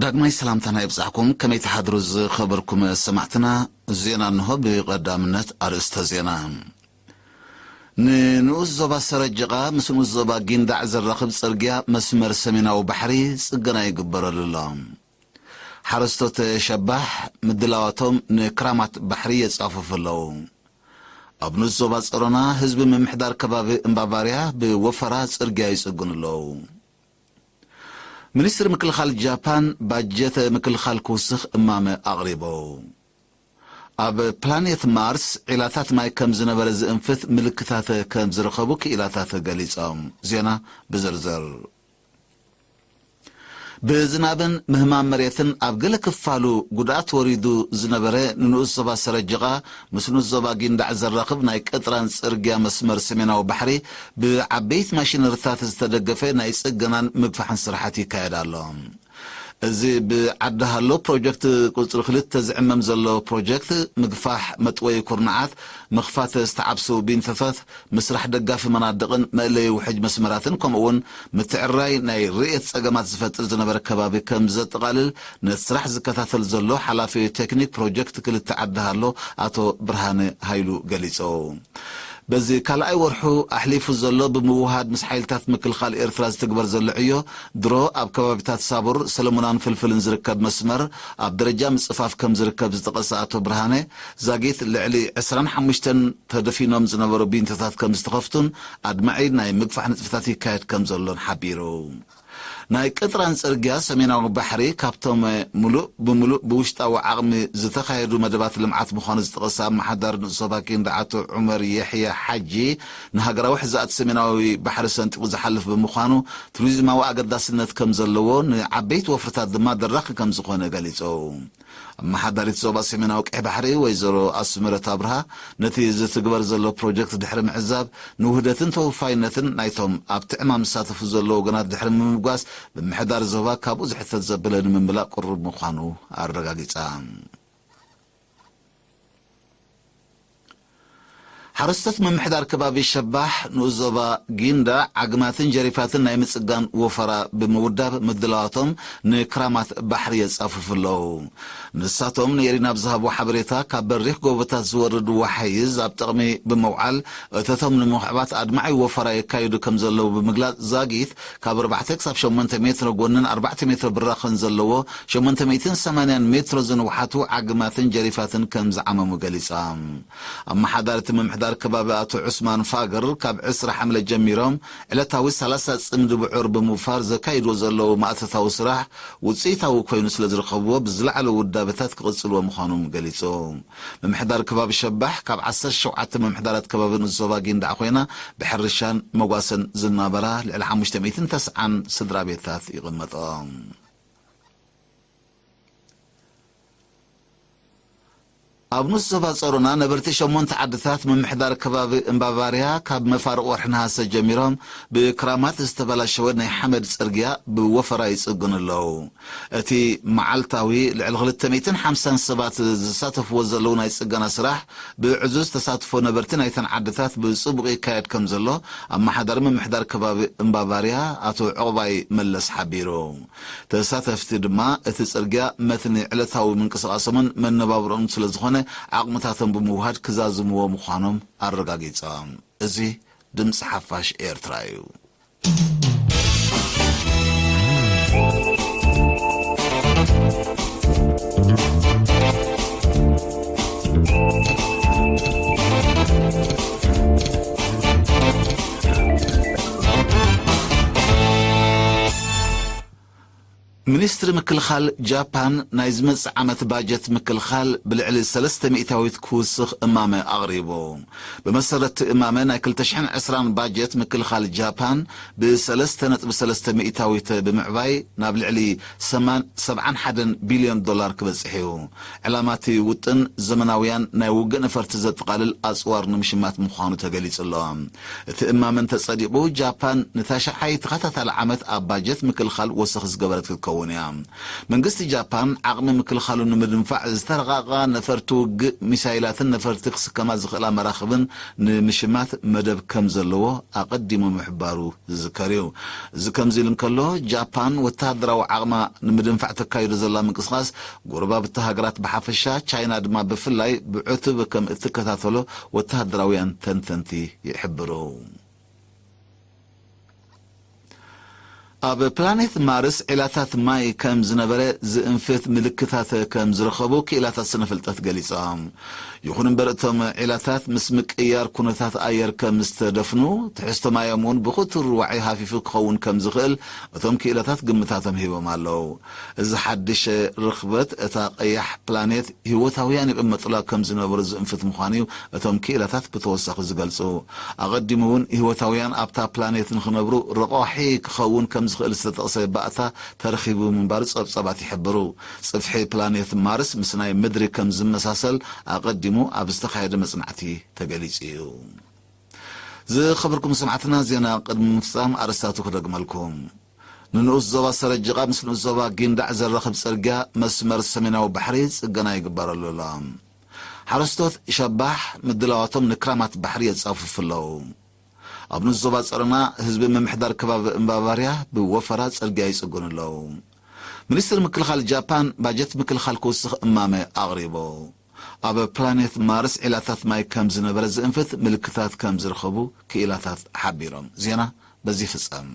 ዳግማይ ሰላምታና ይብጻሕኩም። ከመይ ትሓድሩ ዝኸበርኩም ሰማዕትና? ዜና እንሆ። ብቐዳምነት ኣርእስተ ዜና። ንንኡስ ዞባ ሰረጀቓ ምስ ንኡስ ዞባ ጊንዳዕ ዘራኽብ ጽርግያ መስመር ሰሜናዊ ባሕሪ ጽገና ይግበረሉ ኣሎ። ሓረስቶት ሸባሕ ምድላዋቶም ንክራማት ባሕሪ የጻፍፉ ኣለዉ። ኣብ ንኡስ ዞባ ጸሮና ህዝቢ ምምሕዳር ከባቢ እምባባርያ ብወፈራ ጽርግያ ይጽግኑ ኣለዉ። ሚኒስትሪ ምክልኻል ጃፓን ባጀት ምክልኻል ክውስኽ እማመ ኣቕሪቡ። ኣብ ፕላኔት ማርስ ዒላታት ማይ ከም ዝነበረ ዝእንፍት ምልክታት ከም ዝረኸቡ ክኢላታት ገሊጾም። ዜና ብዝርዝር። ብዝናብን ምህማም መሬትን ኣብ ገለ ክፋሉ ጉድኣት ወሪዱ ዝነበረ ንንኡስ ዞባ ሰረጀቓ ምስ ንኡስ ዞባ ጊንዳዕ ዘራኽብ ናይ ቅጥራን ጽርግያ መስመር ሰሜናዊ ባሕሪ ብዓበይቲ ማሽነሪታት ዝተደገፈ ናይ ጽገናን ምግፋሕን ስራሓት ይካየድ ኣሎ። እዚ ብዓዲ ሃሎ ፕሮጀክት ቁጽሪ ክልተ ዝዕመም ዘሎ ፕሮጀክት ምግፋሕ መጥወዪ ኩርናዓት፣ ምኽፋት ዝተዓብሱ ቢንቶታት፣ ምስራሕ ደጋፊ መናድቕን መእለዪ ውሕጅ መስመራትን ከምኡ እውን ምትዕርራይ ናይ ርእየት ጸገማት ዝፈጥር ዝነበረ ከባቢ ከም ዘጠቓልል ነቲ ስራሕ ዝከታተል ዘሎ ሓላፊ ቴክኒክ ፕሮጀክት ክልተ ዓዲ ሃሎ ኣቶ ብርሃነ ሃይሉ ገሊጹ። በዚ ካልኣይ ወርሑ ኣሕሊፉ ዘሎ ብምውሃድ ምስ ሓይልታት ምክልኻል ኤርትራ ዝትግበር ዘሎ ዕዮ ድሮ ኣብ ከባቢታት ሳቡር፣ ሰለሙናን ፍልፍልን ዝርከብ መስመር ኣብ ደረጃ ምጽፋፍ ከም ዝርከብ ዝጠቐሰ ኣቶ ብርሃነ፣ ዛጊት ልዕሊ ዕስራን ሓሙሽተን ተደፊኖም ዝነበሩ ቢንቶታት ከም ዝተኸፍቱን ኣድማዒ ናይ ምግፋሕ ንጥፈታት ይካየድ ከም ዘሎን ሓቢሩ። ናይ ቅጥራን ጽርግያ ሰሜናዊ ባሕሪ ካብቶም ምሉእ ብምሉእ ብውሽጣዊ ዓቕሚ ዝተኻየዱ መደባት ልምዓት ምዃኑ ዝጠቐሰ ኣመሓዳሪ ንኡስ ዞባ ጊንዳዕ ኣቶ ዑመር የሕያ ሓጂ፣ ንሃገራዊ ሕዛእቲ ሰሜናዊ ባሕሪ ሰንጢቑ ዝሓልፍ ብምዃኑ ቱሪዝማዊ ኣገዳስነት ከም ዘለዎ፣ ንዓበይቲ ወፍርታት ድማ ደራኺ ከም ዝኾነ ገሊጹ። ኣመሓዳሪት ዞባ ሰሜናዊ ቀይሕ ባሕሪ ወይዘሮ ኣስመረት ኣብርሃ ነቲ ዝትግበር ዘሎ ፕሮጀክት ድሕሪ ምዕዛብ፣ ንውህደትን ተወፋይነትን ናይቶም ኣብቲ ዕማም ዝሳተፉ ዘለዉ ወገናት ድሕሪ ምምጓስ፣ ምምሕዳር ዞባ ካብኡ ዝሕተት ዘበለ ንምምላእ ቅሩብ ምዃኑ ኣረጋጊጻ። ሓረስቶት ምምሕዳር ከባቢ ሸባሕ ንኡስ ዞባ ጊንዳ ዓግማትን ጀሪፋትን ናይ ምጽጋን ወፈራ ብምውዳብ ምድላዋቶም ንክራማት ባሕሪ የጻፍፉ ኣለዉ። ንሳቶም ንኤሪና ኣብ ዝሃብዎ ሓበሬታ፣ ካብ በሪኽ ጎቦታት ዝወርድ ዋሕይዝ ኣብ ጥቕሚ ብምውዓል እቶቶም ንምኽዕባት ኣድማዒ ወፈራ የካይዱ ከም ዘለዉ ብምግላጽ፣ ዛጊት ካብ ኣርባዕተ ክሳብ ሸሞንተ ሜትሮ ጎንን ኣርባዕተ ሜትሮ ብራኸን ዘለዎ ሸሞንተ ሚእትን ሰማንያን ሜትሮ ዝንውሓቱ ዓግማትን ጀሪፋትን ከም ዝዓመሙ ገሊጻ። ኣመሓዳሪ እቲ ምምሕዳር ከባቢ ኣቶ ዑስማን ፋግር፣ ካብ ዕስራ ሓምለ ጀሚሮም ዕለታዊ ሰላሳ ጽምዲ ብዑር ብምውፋር ዘካይድዎ ዘለዉ ማእቶታዊ ስራሕ ውጽኢታዊ ኮይኑ ስለ ዝረኸብዎ፣ ብዝለዓለ ውዳበታት ክቕጽልዎ ምዃኖም ገሊጹ። ምምሕዳር ከባቢ ሸባሕ ካብ ዓሰርተ ሸውዓተ ምምሕዳራት ከባቢ ንኡስ ዞባ ጊንዳዕ ኮይና፣ ብሕርሻን መጓሰን ዝናበራ ልዕሊ ሓሙሽተ ሚእትን ተስዓን ስድራ ቤታት ይቕመጦ። ኣብ ንኡስ ዞባ ጸሮና ነበርቲ ሸሞንተ ዓድታት ምምሕዳር ከባቢ እምባባርያ ካብ መፋርቕ ወርሒ ነሃሰ ጀሚሮም ብክራማት ዝተበላሸወ ናይ ሓመድ ጽርግያ ብወፈራ ይጽግኑ ኣለዉ። እቲ መዓልታዊ ልዕሊ ክልተ ሚእትን ሓምሳን ሰባት ዝሳተፍዎ ዘለዉ ናይ ጽገና ስራሕ ብዕዙዝ ተሳትፎ ነበርቲ ናይተን ዓድታት ብጽቡቕ ይካየድ ከም ዘሎ ኣመሓዳሪ ምምሕዳር ከባቢ እምባባርያ ኣቶ ዕቑባይ መለስ ሓቢሩ። ተሳተፍቲ ድማ እቲ ጽርግያ መትኒ ዕለታዊ ምንቅስቓሶምን መነባብሮኦምን ስለ ዝኾነ ዓቕምታቶም ብምውሃድ ክዛዝምዎ ምዃኖም ኣረጋጊጾም። እዚ ድምጺ ሓፋሽ ኤርትራ እዩ። ሚኒስትሪ ምክልኻል ጃፓን ናይ ዝመጽእ ዓመት ባጀት ምክልኻል ብልዕሊ ሰለስተ ሚእታዊት ክውስኽ እማመ ኣቕሪቡ። ብመሰረት እቲ እማመ ናይ ክልተ ሽሕን ዕስራን ባጀት ምክልኻል ጃፓን ብሰለስተ ነጥቢ ሰለስተ ሚእታዊት ብምዕባይ ናብ ልዕሊ ሰማን-፣ ሰብዓን ሓደን ቢልዮን ዶላር ክበጽሕ እዩ። ዕላማ እቲ ውጥን ዘመናውያን ናይ ውግእ ነፈርቲ ዘጠቓልል ኣጽዋር ንምሽማት ምዃኑ ተገሊጹ ኣሎ። እቲ እማመ እንተጸዲቑ፣ ጃፓን ንታሽዓይ ተኸታታሊ ዓመት ኣብ ባጀት ምክልኻል ወሰኽ ዝገበረት ክትከውን እውን እያ። መንግስቲ ጃፓን ዓቕሚ ምክልኻሉ ንምድንፋዕ ዝተረቓቓ ነፈርቲ ውግእ፣ ሚሳይላትን ነፈርቲ ክስከማ ዝኽእላ መራኽብን ንምሽማት መደብ ከም ዘለዎ ኣቐዲሙ ምሕባሩ ዝዝከር እዩ። እዚ ከምዚ ኢሉ እንከሎ፣ ጃፓን ወተሃደራዊ ዓቕማ ንምድንፋዕ ተካይዶ ዘላ ምንቅስቓስ፣ ጎረባብቲ ሃገራት ብሓፈሻ፣ ቻይና ድማ ብፍላይ ብዕቱብ ከም እትከታተሎ ወተሃደራውያን ተንተንቲ ይሕብሩ። ኣብ ፕላኔት ማርስ ዒላታት ማይ ከም ዝነበረ ዝእንፍት ምልክታት ከም ዝረኸቡ ክኢላታት ስነ ፍልጠት ገሊጾም። ይኹን እምበር፣ እቶም ዒላታት ምስ ምቅያር ኩነታት ኣየር ከም ዝተደፍኑ፣ ትሕዝቶ ማዮም እውን ብኽቱር ዋዒ ሃፊፉ ክኸውን ከም ዝኽእል እቶም ክኢላታት ግምታቶም ሂቦም ኣለዉ። እዚ ሓድሽ ርኽበት፣ እታ ቀያሕ ፕላኔት ህይወታውያን ይቕመጡላ ከም ዝነበሩ ዝእንፍት ምዃኑ እዩ እቶም ክኢላታት ብተወሳኺ ዝገልጹ። ኣቐዲሙ እውን ህይወታውያን ኣብታ ፕላኔት ንኽነብሩ ረቋሒ ክኸውን ከም ዝኽእል ዝተጠቕሰ ባእታ ተረኺቡ ምንባሩ ጸብጻባት ይሕብሩ። ጽፍሒ ፕላኔት ማርስ ምስ ናይ ምድሪ ከም ዝመሳሰል ኣቐዲሙ ኣብ ዝተኻየደ መጽናዕቲ ተገሊጹ እዩ። ዝኸበርኩም ሰማዕትና፣ ዜና ቅድሚ ምፍጻም ኣርእስታቱ ክደግመልኩም። ንንኡስ ዞባ ሰረጅቓ ምስ ንኡስ ዞባ ጊንዳዕ ዘራኽብ ጽርግያ መስመር ሰሜናዊ ባሕሪ ጽገና ይግበረሉ ኣሎ። ሓረስቶት ሸባሕ ምድላዋቶም ንክራማት ባሕሪ የጻፍፉ ኣለዉ። ኣብ ንኡስ ዞባ ጸረና ህዝቢ ምምሕዳር ከባቢ እምባባርያ ብወፈራ ጽርግያ ይጽግኑ ኣለዉ። ሚኒስትሪ ምክልኻል ጃፓን ባጀት ምክልኻል ክውስኽ እማመ ኣቕሪቡ። ኣብ ፕላኔት ማርስ ዒላታት ማይ ከም ዝነበረ ዝእንፍት ምልክታት ከም ዝረኸቡ ክኢላታት ሓቢሮም። ዜና በዚ ይፍጸም።